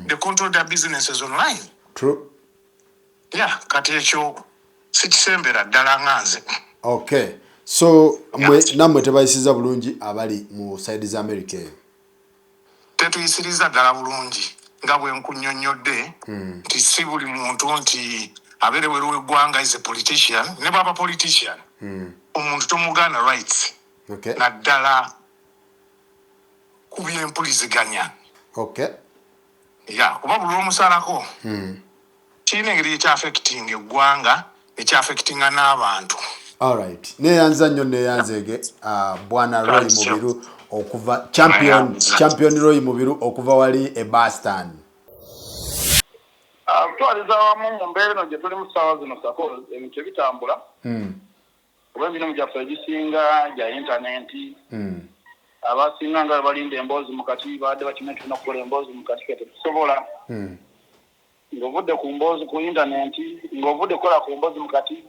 they control their businesses online. True. Yeah, kati ekyo sikisembera ddala nga nze. Okay, so mwe nammwe tebayisiza bulungi abali mu side za America eyo? Tetuyisiriza ddala bulungi, nga bwe nkunnyonnyodde nti si buli muntu nti abeere bweru w'eggwanga is a politician. Ne bwaba politician, omuntu tomugaana rights, naddala ku byempuliziganya. Ya, kuba buli lwomusalako, kirina engeri ekyaffectinga eggwanga, ekyaffectinga n'abantu. Alright, neyanza nnyo, neyanzege, bwana Roy Mubiru okuva champion. Neyanza. Champion Roy Mubiru okuva wali e Boston. Okutwaliza awamu, mu mbeera eno gye tulimu ssaawa zino, sako ebintu ebitambula, oba emirimu gyaffe egisinga gya intaneti. Abasinga nga balinda emboozi mu kati, babadde bakimanyi tulina okukola emboozi mu kati, kati tetusobola. Ng'ovudde ku mboozi ku intaneti, ng'ovudde kukola ku mboozi mu kati,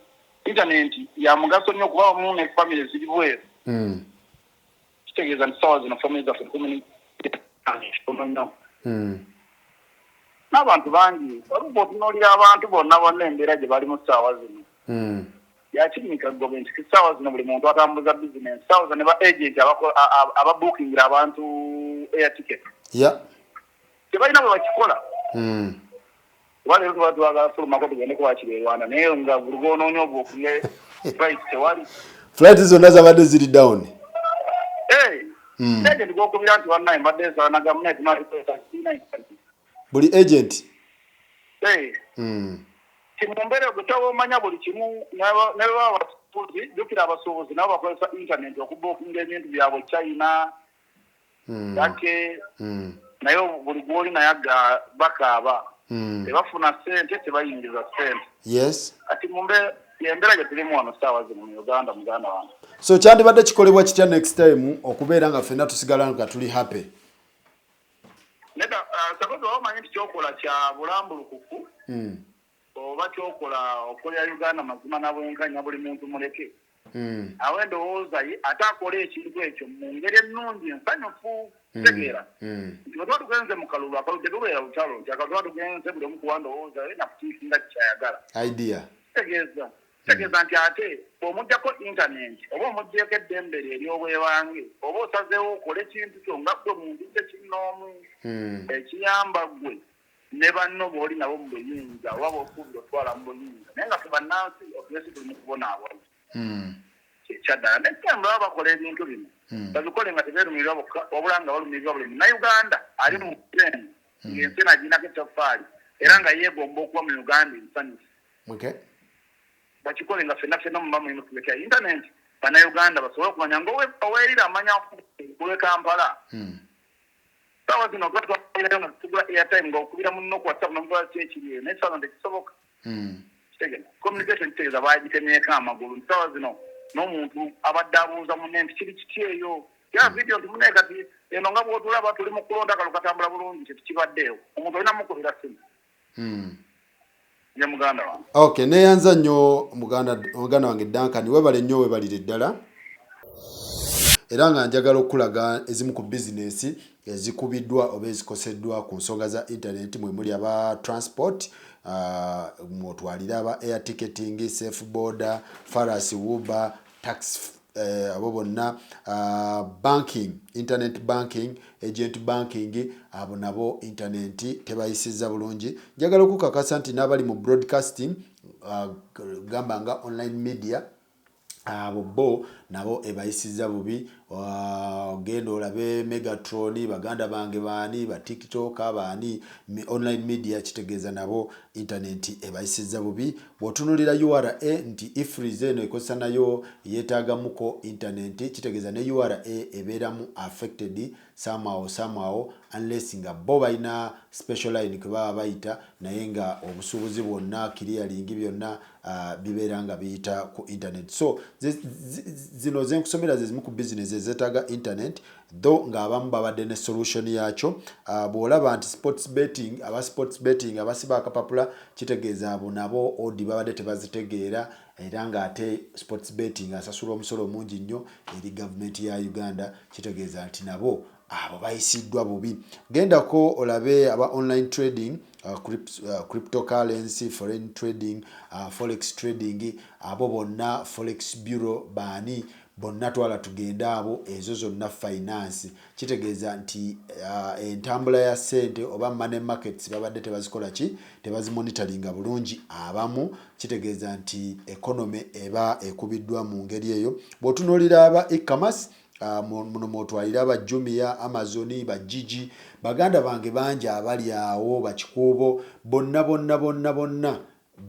intaneti ya mugaso nnyo okuba wamu ne famire ziri bweru. Kitegeeza nti ssaawa zino famire zaffe tono nnyo n'abantu bangi. Oluba otunuulira abantu bonna bonna, embeera gye balimu ssaawa zino yakirinika gobe nti ssaawa zino buli muntu atambuza bizinesi. Ssaawa zino ne ba agent ababuukingira abantu air ticket tebalina bwe bakikola. Kuba leero tuba twagala fulumako tugende kwakira e Rwanda, naye nga buli lwonoonya obuukinge flight tewali. Flight zonna zabadde ziri down. Eh, agent gwokubira nti bannaye mbadde nsaba nagamu, naye tunatukozesa kiina. Buli agent. Eh, ti mu mbeera egyo kyaba omanya buli kimu. Ne baba abasuubuzi, jjukira abasuubuzi nabo bakozesa internet okubuukinga ebintu byabwe China, Turkey, naye buli gwoli naye bakaaba. Tebafuna ssente, tebayingiza ssente. Kati mu embeera gye tulimu wano ssaawa zino mu Uganda, muganda wange. So kyandibadde kikolebwa kitya next time okubeera nga ffenna tusigala nga tuli happy? Nedda, sakozi oba omanyi nti kyokola kya bulambulukufu, oba kyokola okolera Uganda mazima na bwenkanya, buli muntu muleke awe endowooza ye, ate akole ekintu ekyo mu ngeri ennungi ensanyufu. Tegeera nti bwe tuba tugenze mu kalulu, akalulu tetubeera lutalo, nti akalulu tuba tugenze buli omu kuwa ndowooza ye nakutiikinga kikyayagala. Idea. Kitegeeza nti ate bw'omuggyako intaneti oba omuggyeko eddembe lye ery'obwebange, oba osazeewo okole ekintu kyo nga ggwe muntu kyekinnoomu ekiyamba ggwe ne banno b'oli nabo mu buyinza oba b'osuubira otwala mu buyinza. Naye nga ffe bannansi otulesi tuli mu kubonaabona. Kyekyaddala next time baba bakola ebintu bino, babikole nga tebeerumirirwa bokka, wabula nga balumirirwa buli Munnayuganda ali mu nsi eno, ng'ensi eno agirinako ettaffaali era nga yeegomba okuba mu Uganda ensanyufu. Bakikole nga ffenna ffenna muba mulimu tulekera internet, Bannayuganda basobole okumanya nga oweerira amanya kulwe Kampala. Saawa zino tuba twagirayo nga tugula airtime, nga okubira munno ku WhatsApp nomubuuza ki ekiri eyo, naye saawa zino tekisoboka. Kitegeeza communication, kitegeeza bagitemyeko amagulu, nti saawa zino n'omuntu abadde abuuza munne nti kiri kiti eyo ya video, nti munne kati eno nga bw'otulaba tuli mu kulonda, kalo katambula bulungi, tetukibaddeewo, omuntu olina mukubira simu. Ye muganda wange. Okay, neyanza nnyo muganda wange Duncan, webale nnyo, webalire ddala. Era nga njagala okulaga ezimu ku bizinesi ezikubiddwa oba ezikoseddwa ku nsonga za internet. Mwe muli aba transport, mwotwalire aba air ticketing, Safe Boda, Faras, Uber, taxi, abo bonna, banking, internet banking, agent banking, abo nabo internet tebayisizza bulungi. Njagala okukakasa nti n'abali mu broadcasting, gamba nga online media, abo bo nabo ebayisizza bubi. Genda olabe Megatron, baganda bange baani, ba TikTok baani, online media, kitegeeza nabo internet ebayisizza bubi. Bw'otunuulira URA nti EFRIS eno ekozesa nayo yeetaagamuko internet, kitegeeza ne URA ebeeramu affected somehow somehow. unless nga bo balina special line kwe baba bayita, naye nga obusuubuzi bwonna, clearing byonna bibeera nga biyita ku internet. So zino zenkusomera ze zimu ku business ezeetaaga internet, though ng'abamu babadde ne solution yakyo. Bw'olaba nti sports betting, aba sports betting abasiba akapapula, kitegeeza abo nabo odi babadde tebazitegeera, era ng'ate sports betting asasula omusolo mungi nnyo eri gavumenti ya Uganda. Kitegeeza nti nabo abo bayisiddwa bubi. Gendako olabe aba online trading, cryptocurrency, foreign trading, forex trading, abo bonna, forex bureau, baani bonna, twala tugende abo, ezo zonna finance. Kitegeeza nti entambula ya ssente oba money markets babadde tebazikola ki, tebazimonitoringa bulungi abamu. Kitegeeza nti economy eba ekubiddwa mu ngeri eyo. Bw'otunuulira aba e-commerce, muno mwotwalira aba Jumia, Amazon, ba Jiji, baganda bange bangi abali awo, bakikuubo bonna bonna bonna bonna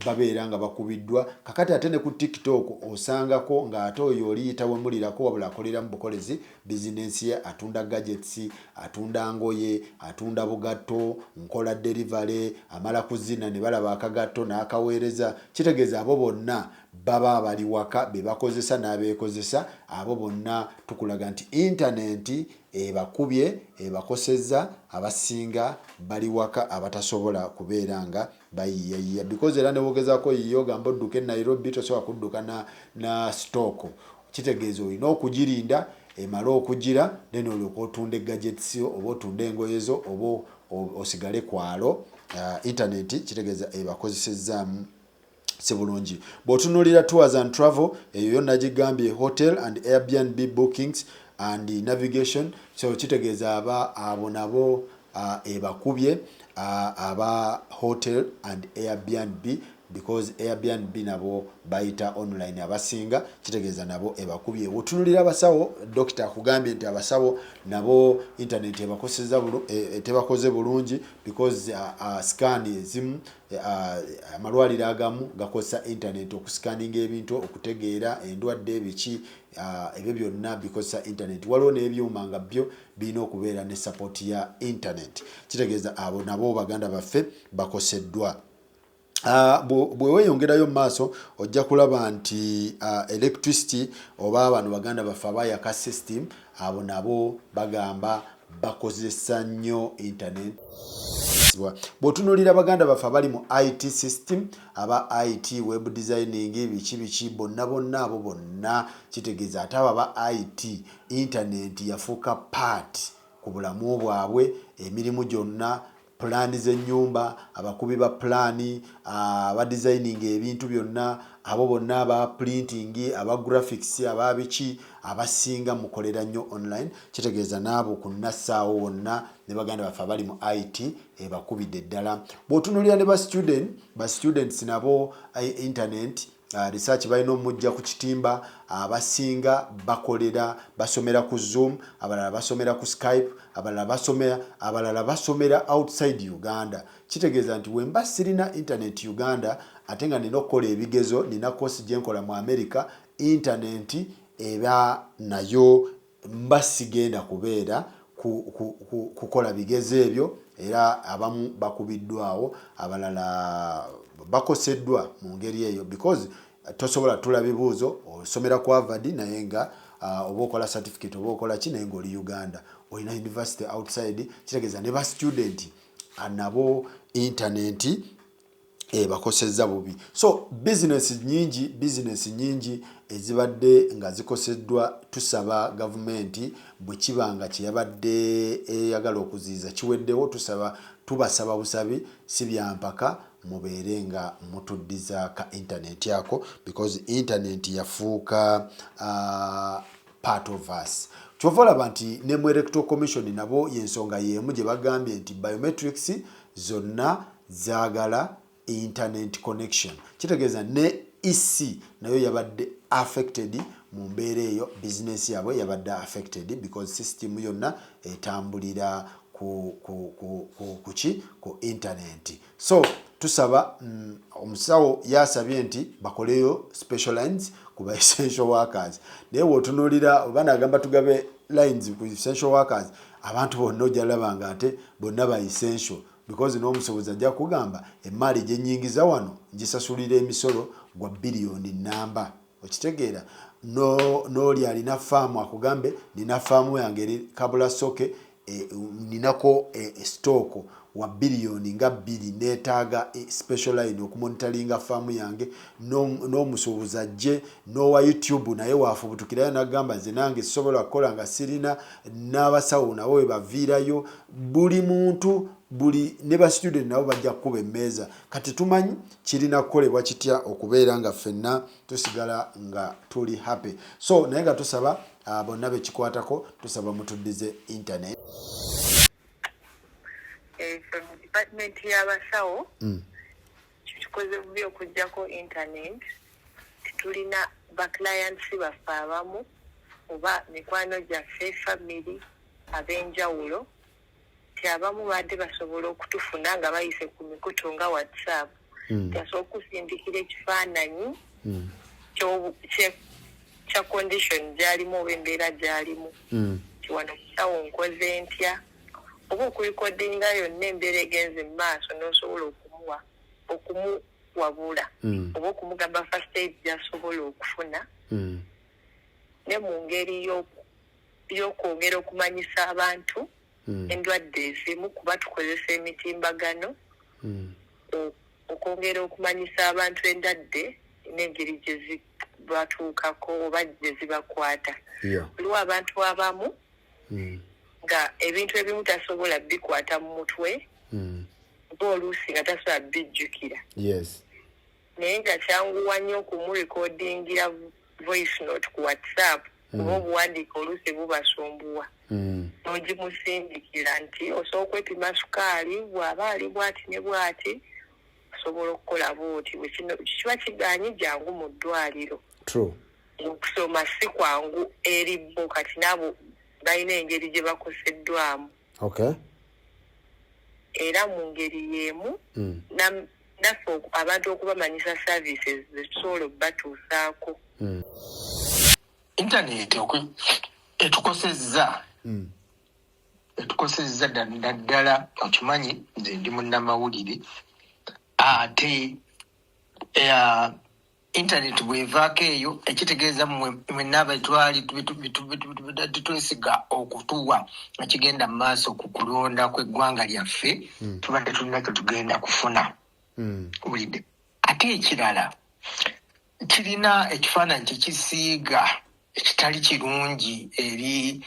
babeera nga bakubiddwa. Kakati ate ne ku TikTok osangako ng'ate oyo oliyita wemulirako, wabula akolera mu bukolezi bizinensi ye, atunda gadgets, atunda ngoye, atunda bugatto, nkola delivery, amala kuzina ne balaba akagatto n'akaweereza. Kitegeeza abo bonna baba bali waka be bakozesa n'abeekozesa. Abo bonna tukulaga nti intaneti ebakubye, ebakosezza. Abasinga bali waka, abatasobola kubeera nga bayiiyayiya, because era newogezaako yiiya ogamba odduka e Nairobi, tosobola kudduka na stock. Kitegeeza olina okugirinda emale okugira, then olyoka otunda gadgets oba otunda engoye zo oba osigale kwalo. Internet kitegeeza ebakozesezaamu si bulungi. Bw'otunuulira tours and travel, eyo yo nagigambye, hotel and Airbnb bookings and navigation. So kitegeeza aba abo nabo ebakubye, aba hotel and Airbnb, because Airbnb nabo bayita online abasinga. Kitegeeza nabo ebakubye. Bw'otunuulira abasawo, dokita akugambye nti abasawo nabo internet ebakoseza tebakoze bulungi, because scan ezimu, amalwaliro agamu gakozesa internet okuscanninga ebintu, okutegeera endwadde, biki, ebyo byonna bikozesa internet. Waliwo n'ebyuma nga byo birina okubeera ne support ya internet. Kitegeeza abo nabo baganda baffe bakoseddwa. Bwe weeyongerayo mu maaso ojja kulaba nti electricity, oba bano baganda baffe abayaka system, abo nabo bagamba bakozesa nnyo internet. Bw'otunuulira baganda baffe abali mu IT system, aba IT, web designing, biki biki, bonna bonna abo bonna, kitegeeza ate abo aba IT, internet yafuuka part ku bulamu bwabwe. Emirimu gyonna, pulaani z'ennyumba, abakubi ba pulaani, abadesigninga ebintu byonna, abo bonna aba printing, aba graphics, aba biki, abasinga mukolera nnyo online. Kitegeeza n'abo ku nassaawo wonna ne baganda baffe abali mu IT ebakubidde ddala. Bw'otunuulira ne ba student, ba students nabo internet, research balina omujja ku kitimba. Abasinga bakolera, basomera ku Zoom, abalala basomera ku Skype, abalala basomera outside Uganda. Kitegeeza nti wemba sirina internet Uganda, ate nga nina okukola ebigezo, nina course gyenkola mu America, internet eba nayo mba sigenda kubeera kukola bigezo ebyo. Era abamu bakubiddwawo, abalala bakoseddwa mu ngeri eyo, because tosobola tula bibuuzo, osomera ku Harvard naye nga oba okola certificate oba okola ki, naye ngaoli Uganda, olina university outside. Kitegeeza ne ba student nabo internet ebakosezza bubi. So business nyingi ezibadde nga zikoseddwa. Tusaba gavumenti, bwe kiba nga kyeyabadde eyagala okuziyiza kiweddewo, tusaba, tubasaba busabi, si byampaka, mubeere nga mutuddiza ka internet ako, because internet yafuuka part of us. Kyova olaba nti ne mu Electoral Commission nabo yensonga y'emu gye bagambye nti biometrics zonna zaagala internet connection. Kitegeeza ne EC nayo yabadde affected mu mbeera eyo, bizinesi yaabwe yabadde affected, because system yonna etambulira ku ku internet. So tusaba, omusawo yasabye nti bakoleyo special lines. Kubanga ku ba essential workers. Naye wotunuulira oba nagamba tugabe lines ku essential workers, abantu bonna ojja laba nga ate bonna ba essential, because n'omusobozi ajja kugamba emaali gye nnyingiza wano ngisasulira emisolo gwa biliyoni namba. Okitegeera? N'oli alina faamu akugambe nina faamu yange eri Kabulasoke, ninako stock wa biliyoni nga 2, neetaaga special line okumonitoringa faamu yange. N'omusuubuzi ajje, n'owa YouTube naye waafubutukirayo n'agamba nze nange sisobola kukola nga sirina. N'abasawo nabo we baviirayo, buli muntu, buli ne ba student nabo bajja kukuba emmeeza. Kati tumanyi kirina kukolebwa kitya okubeera nga ffenna tusigala nga tuli happy. So naye nga tusaba bonna bekikwatako, tusaba mutuddize internet. Ffe mu department y'abasawo kitukoze bubi okuggyako internet. Tetulina baclients baffe abamu oba mikwano gyaffe, family ab'enjawulo, ti abamu badde basobola okutufuna nga bayise ku mikutu nga WhatsApp. Tasobola okusindikira ekifaananyi kya condition gy'alimu oba embeera gy'alimu, ti wano musawo nkoze ntya, oba okurecordinga yonna embeera egenze mu maaso n'osobola okumuwa, okumuwabula oba okumugamba first aid gy'asobola okufuna. Ne mu ngeri y'okwongera okumanyisa abantu endwadde ezimu, kuba tukozesa emitimbagano okwongera okumanyisa abantu endwadde n'engeri gye zibatuukako oba gye zibakwata. Waliwo abantu abamu nga ebintu ebimu tasobola bikwata mu mutwe oba oluusi nga tasobola bijjukira, naye nga kyanguwa nnyo okumurecordingira voice note ku WhatsApp, kuba obuwandiike oluusi bubasumbuwa, n'ogimusindikira nti osobola okwepima sukaali, bw'aba ali bw'ati ne bw'ati osobola okukola bw'oti, bwe kino kiba kigaanyi jangu mu ddwaliro. Okusoma si kwangu eri bo, kati nabo balina engeri gye bakoseddwamu. Era mu ngeri y'emu naffe abantu okubamanyisa services zetusobola okubatuusaako. Intaneti etukosezza, etukosezza naddala okimanyi nze ndi munnamawulire, ate intaneti bwevaako eyo ekitegeeza mmwe mwenna betwali twesiga okutuwa nga kigenda mu maaso ku kulonda kw'eggwanga lyaffe, tubadde tulina kyetugenda kufuna. Owulidde? Ate ekirala, kirina ekifaananyi kyekisiiga ekitali kirungi eri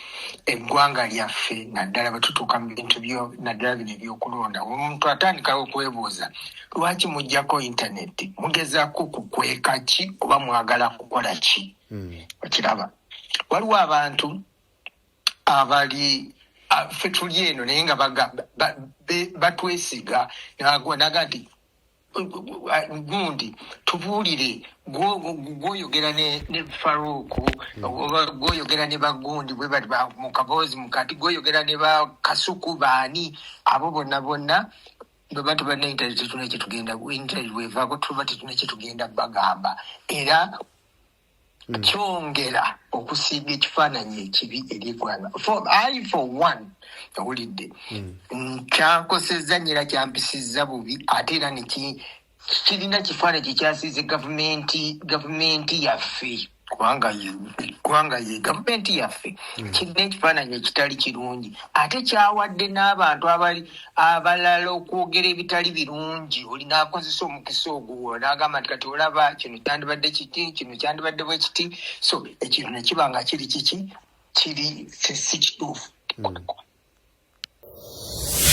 eggwanga lyaffe, naddala bwe tutuuka mu bintu naddala bino ebyokulonda. Omuntu atandikawo okwebuuza, lwaki muggyako intaneti? Mugezaako kukweka ki oba mwagala kukola ki? Okiraba, waliwo abantu abali ffe tuli eno naye nga batwesiga, naga nti gundi tubuulire, gwoyogera ne Faruku oba gwoyogera ne bagundi bwe bati mu kaboozi mukati, gwoyogera ne bakasuku baani, abo bonna bonna bwe batuba ne internet tetulina kyetugenda, internet bwevaako tuba tetulina kyetugenda bagamba, era kyongera okusiiga ekifaananyi ekibi eri eggwanga. I for one, owulidde, kyankosezza nnyo era kyampisizza bubi, ate era kirina kifaananyi kyekyasiize gavumenti yaffe, kubanga kubanga ye gavumenti yaffe. Kirina ekifaananyi ekitali kirungi, ate kyawadde n'abantu abali abalala okwogera ebitali birungi. Oli n'akozesa omukisa ogwo n'agamba nti kati olaba kino kyandibadde kiti, kino kyandibadde bwe kiti, so ekintu ne kiba nga kiri kiki, kiri si kituufu.